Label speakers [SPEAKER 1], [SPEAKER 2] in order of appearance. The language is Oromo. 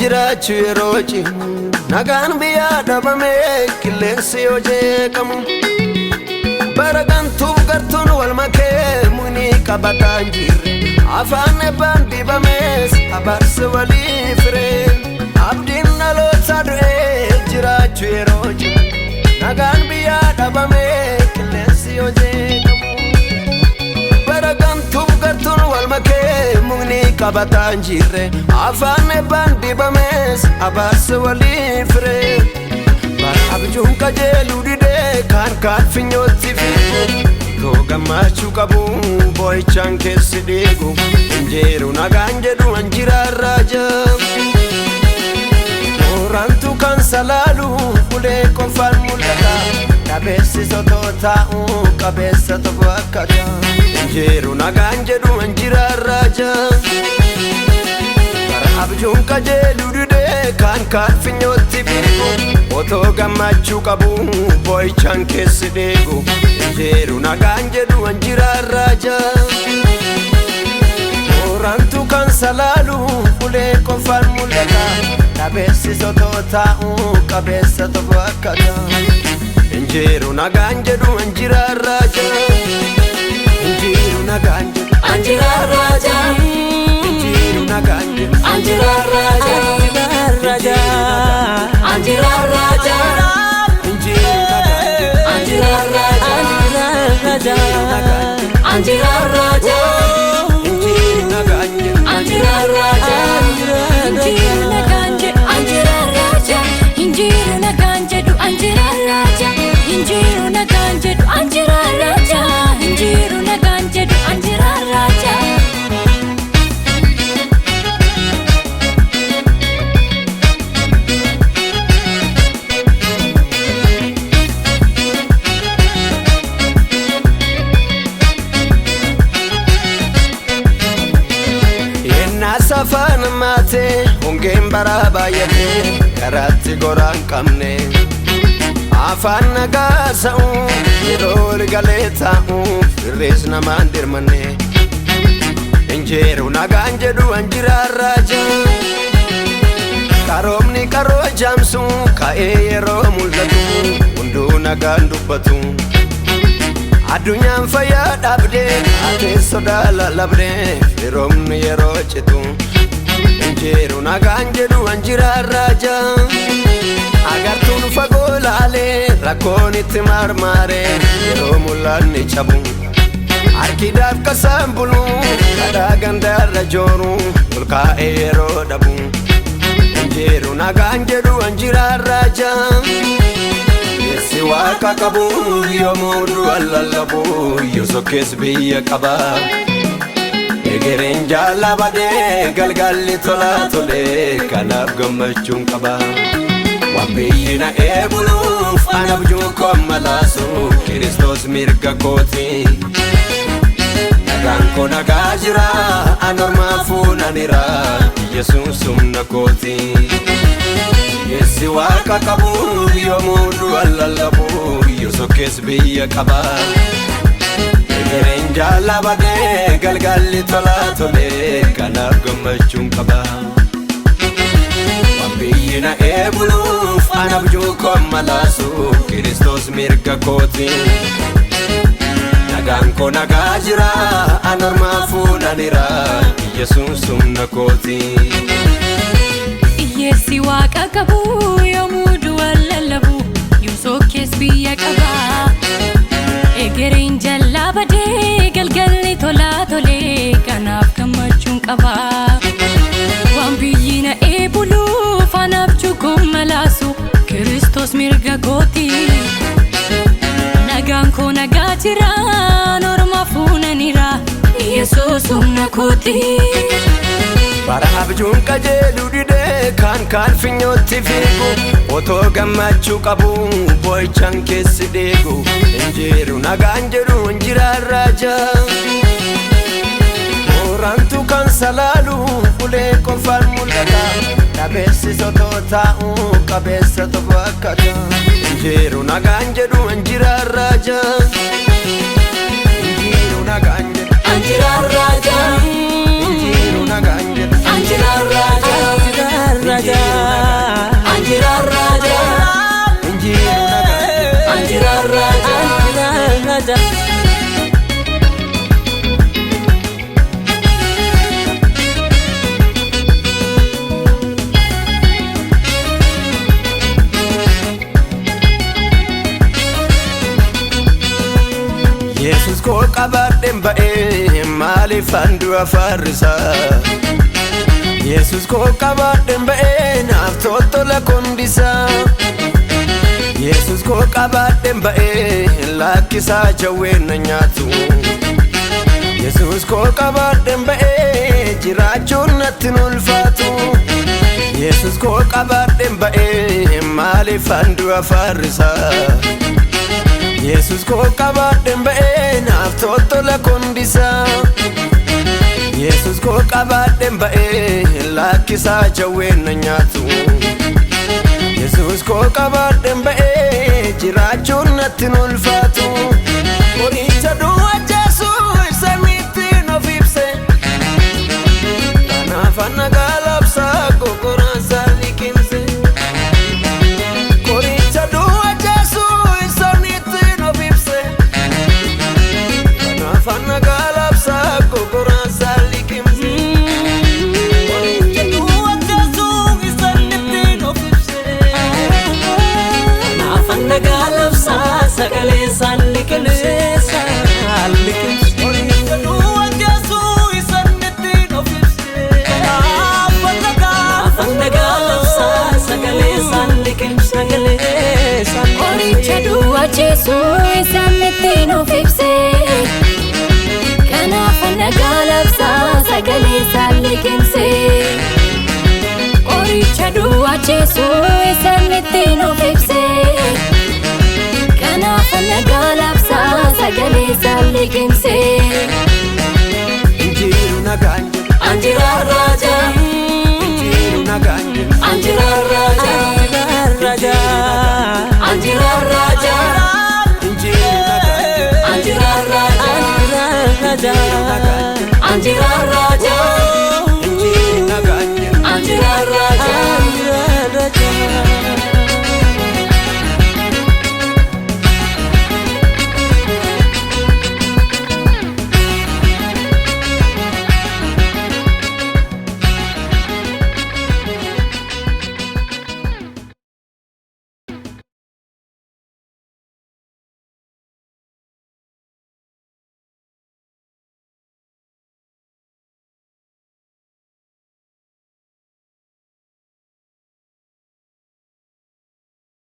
[SPEAKER 1] jiraachuu yeroo cimu nagaan biyyaa dhabame qilleensi yoo jeeqamu bara gantuuf gartuun wal makee mukni qabataa hin jirre afaan ebbaan dibames abaarsi walii firee abdiin dhaloota du'ee jiraachuu yeroo cimu nagaan biyyaa dhabame qilleensi yoo jeeqamu bara gantuuf gartuun wal makee mukni qabataa hin jirre afaan ebbaan dibames abaarsi walii firee bara abjuun qajeeluu didee kaan kaan finyootti fiigu otoo gammachuu qabu boo'ichaan keessi dhiigu injiru nagaan jedhu anjiraarraa jira Mooraantu kan salaalu ulee qofaan mul'ata dhabeessi sotoo taa'u qabeessa tokko akkata injiru nagaan jedhu anjiraarraa jira bara abjuun qajeeluu didee kaan kaan finyootti fiigu otoo gammachuu qabu boo'ichaan keessi dhiigu injiru nagaan jedhu anjiraarraa jira Mooraantu kan salaalu ulee qofaan mul'ata dhabeessi sotoo taa'u qabeessa tokko akkata injiru nagaan jedhu anjiraarraa jira injiru nagaan jedhu
[SPEAKER 2] Anjiraarraa jira.
[SPEAKER 1] injiru nagaan jedhu
[SPEAKER 2] Anjiraarraa jira. Anjiraarraa jira.
[SPEAKER 1] injiru nagaan jedhu
[SPEAKER 2] Anjiraarraa jira. Anjiraarraa jira.
[SPEAKER 1] injiru nagaan jedhu
[SPEAKER 2] Anjiraarraa jira.
[SPEAKER 3] Injiru nagaan jedhu anjiraarraa jira. Injiru nagaan jedhu anjiraarraa jira. Injiru nagaan jedhu anjiraarraa jira. Injiru nagaan jedhu anjiraarraa jira.
[SPEAKER 1] Yennaa safaan maatee hongeen baraa baay'atee garaatti goraan qabne afaan nagaa sa'u yeroo ol galee taa'u firrees namaan dirmanne injiru nagaan jedhu anjiraarraa jira qaroomni qaroo jaamsu ka'ee yeroo mul'atu hunduu nagaan dubbatu. Addunyaan fayyaa dhabdee haatee sodaa lallabdee firoomni yeroo citu injiru nagaan jedhu anjiraarraa jira agartuun fagoo laalee rakkoon itti marmaaree yeroo mul'anni cabu harkiidhaaf kasaan bulu kadhaa gandaarra jooru ol kaa'ee yeroo dhabu injiru nagaan jedhu anjiraarraa jira. Yeessi waaqa qabu yoomuu du'a lallabu yoo sokkees biyya qaba. Egereen jaalabadee galgalli tolaa tolee kanaaf gammachuun qaba. Waan biyyi na eebuluuf an abjuu koo malaasu Kiristoos mirga kooti. Nagaan koo nagaa jira an ormaa fuunanira Yesuus humna kooti. Yeessi waaqa qabu yoomuu du'a lallabu yoo sokkees biyya qaba. Egereen jaalabadee galgalli tolaa tolee kanaaf gammachuun qaba. Waan biyyi na eebuluuf an abjuu koo malaasu Kiristoos mirga kooti. Nagaan koo nagaa jira an ormaa fuunanira Yesuus humna kooti.
[SPEAKER 3] Hiyyeessi waaqa qabu yoomuu du'a lallabu yoo sokkees biyya qaba. Egereen jalaa badee galgalli tolaa tolee kanaaf gammachuun qaba. Waan biyyi na eebuluuf anaaf cuukkoo malaasu Kiristoos mirga kooti. Nagaan koo nagaa jira norma fuunanira Yesuus humna kooti.
[SPEAKER 1] Bara abjuun qajeeluu didee kaan kaan finyootti fiigu otoo gammachuu qabu boo'ichaan keessi dhiigu injiru nagaan jedhu injiraarraa jira. Mooraantu kan salaalu ulee qofaan mul'ata dhabeessi sotoo taa'u qabeessa tokko akkata injiru nagaan jedhu injiraarraa jira. Injiru nagaan jedhu
[SPEAKER 2] Anjiraarraa jira.
[SPEAKER 1] injiru nagaan jedhu
[SPEAKER 2] Anjiraarraa jira. raja, anjira raja, anjira raja, anjira raja.
[SPEAKER 1] Yesus koo qabadheen ba'ee maaliifan du'a farrisa? Yesus koo qabadheen ba'ee naaf toltola kondisa. Yesus koo qabadheen ba'ee lakkisaa jawween na nyaatu. Yesus koo qabadheen ba'ee jiraachuun natti hin ulfaatu. Yesus koo qabadheen ba'ee maaliifan du'a farrisa? Yesus koo qabadheen ba'ee naaf toltola kondisa. Yesus koo qabadheen ba'ee lakkisaa jawween na nyaatu. Yesus koo qabadheen ba'ee jiraachuun natti hin ulfaatu. Qoricha du'a Jeesu isa ittiin of ibse. Kanaaf nagaa labsaa kokoraan liqimse. Qoricha du'a Jeesu isa ittiin of ibse. Kanaaf nagaa labsaa kokoraan liqimse.
[SPEAKER 2] Qoricha du'a Jeesu isa ittiin of ibse. Kanaaf nagaa labsaa sagalee isaan liqimse. Qoricha du'a Jeesu isa ittiin of ibse. Kanaaf nagaa labsaa sagalee isaan liqimse.
[SPEAKER 3] Qoricha du'a Jeesu isaan ittiin of ibse. Kanaaf nagaa labsaa sagalee isaan liqimse. Qoricha du'a Jeesu isaan ittiin of ibse. Kanaaf nagaa labsaa sagalee isaan liqimse.
[SPEAKER 1] Injiru nagaan jedhu,
[SPEAKER 2] Anjira raja,
[SPEAKER 1] injiru nagaan jedhu,
[SPEAKER 2] anjira raja, raja, anjira raja,
[SPEAKER 1] injiru nagaan jedhu,
[SPEAKER 2] anjira raja, raja, anjira raja.